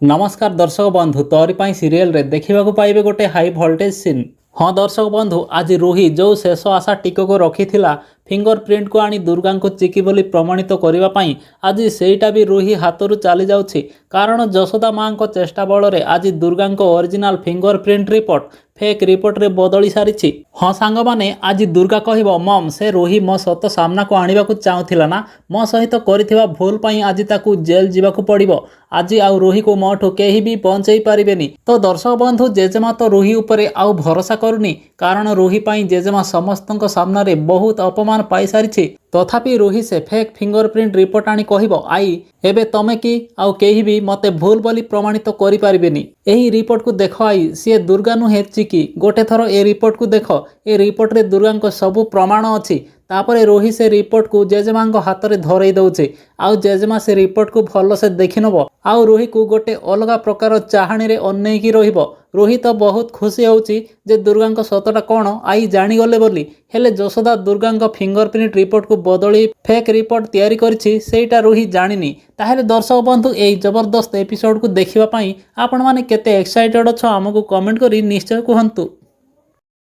ନମସ୍କାର ଦର୍ଶକ ବନ୍ଧୁ, ତୋରି ପାଇଁ ସିରିଏଲରେ ଦେଖିବାକୁ ପାଇବେ ଗୋଟେ ହାଇ ଭୋଲ୍ଟେଜ ସିନ୍। ହଁ ଦର୍ଶକ ବନ୍ଧୁ, ଆଜି ରୁହି ଯେଉଁ ଶେଷ ଆଶା ଟିକକ ରଖିଥିଲା ଫିଙ୍ଗର ପ୍ରିଣ୍ଟକୁ ଆଣି ଦୁର୍ଗାଙ୍କୁ ଚିକି ବୋଲି ପ୍ରମାଣିତ କରିବା ପାଇଁ, ଆଜି ସେଇଟା ବି ରୁହି ହାତରୁ ଚାଲି ଯାଉଛି। କାରଣ ଯଶୋଦା ମାଙ୍କ ଚେଷ୍ଟା ବଳରେ ଆଜି ଦୁର୍ଗାଙ୍କ original finger print report fake ରିପୋର୍ଟରେ ବଦଳି ସାରିଛି। ହଁ ସାଙ୍ଗମାନେ, ଆଜି ଦୁର୍ଗା କହିବ, "ମମ୍, ସେ ରୁହି ମୋ ସତ ସାମ୍ନାକୁ ଆଣିବାକୁ ଚାହୁଁଥିଲା ନା? ମୋ ସହିତ କରିଥିବା ଭୁଲ ପାଇଁ ଆଜି ତାକୁ ଜେଲ୍ ଯିବାକୁ ପଡ଼ିବ। ଆଜି ଆଉ ରୁହିକୁ ମୋଠୁ କେହି ବି ବଞ୍ଚେଇ ପାରିବେନି।" ତ ଦର୍ଶକ ବନ୍ଧୁ, ଜେଜେମା ତ ରୁହି ଉପରେ ଆଉ ଭରସା କରୁନି, କାରଣ ରୁହି ପାଇଁ ଜେଜେମା ସମସ୍ତଙ୍କ ସାମ୍ନାରେ ବହୁତ ଅପମାନ ପାଇସାରିଛି। ତଥାପି ରୁହି ସେ ଫେକ୍ ଫିଙ୍ଗର ପ୍ରିଣ୍ଟ ରିପୋର୍ଟ ଆଣି କହିବ, "ଆଈ, ଏବେ ତମେ କି ଆଉ କେହି ବି ମୋତେ ଭୁଲ ବୋଲି ପ୍ରମାଣିତ କରିପାରିବେନି। ଏହି ରିପୋର୍ଟକୁ ଦେଖ ଆଈ, ସିଏ ଦୁର୍ଗା ନୁହେଁ, ଚିକି। ଗୋଟେ ଥର ଏ ରିପୋର୍ଟକୁ ଦେଖ। ଏ ରିପୋର୍ଟରେ ଦୁର୍ଗାଙ୍କ ସବୁ ପ୍ରମାଣ ଅଛି।" ତାପରେ ରୁହି ସେ ରିପୋର୍ଟକୁ ଜେଜେମାଙ୍କ ହାତରେ ଧରେଇ ଦେଉଛି ଆଉ ଜେଜେମା ସେ ରିପୋର୍ଟକୁ ଭଲସେ ଦେଖିନେବ ଆଉ ରୁହିକୁ ଗୋଟେ ଅଲଗା ପ୍ରକାର ଚାହାଣୀରେ ଅନେଇକି ରହିବ। ରୁହି ତ ବହୁତ ଖୁସି ହେଉଛି ଯେ ଦୁର୍ଗାଙ୍କ ସତଟା କ'ଣ ଆଈ ଜାଣିଗଲେ ବୋଲି। ହେଲେ ଯଶୋଦା ଦୁର୍ଗାଙ୍କ ଫିଙ୍ଗର ପ୍ରିଣ୍ଟ ରିପୋର୍ଟକୁ ବଦଳି ଫେକ୍ ରିପୋର୍ଟ ତିଆରି କରିଛି, ସେଇଟା ରୁହି ଜାଣିନି। ତାହେଲେ ଦର୍ଶକ ବନ୍ଧୁ, ଏଇ ଜବରଦସ୍ତ ଏପିସୋଡକୁ ଦେଖିବା ପାଇଁ ଆପଣମାନେ କେତେ ଏକ୍ସାଇଟେଡ୍ ଅଛ, ଆମକୁ କମେଣ୍ଟ କରି ନିଶ୍ଚୟ କୁହନ୍ତୁ।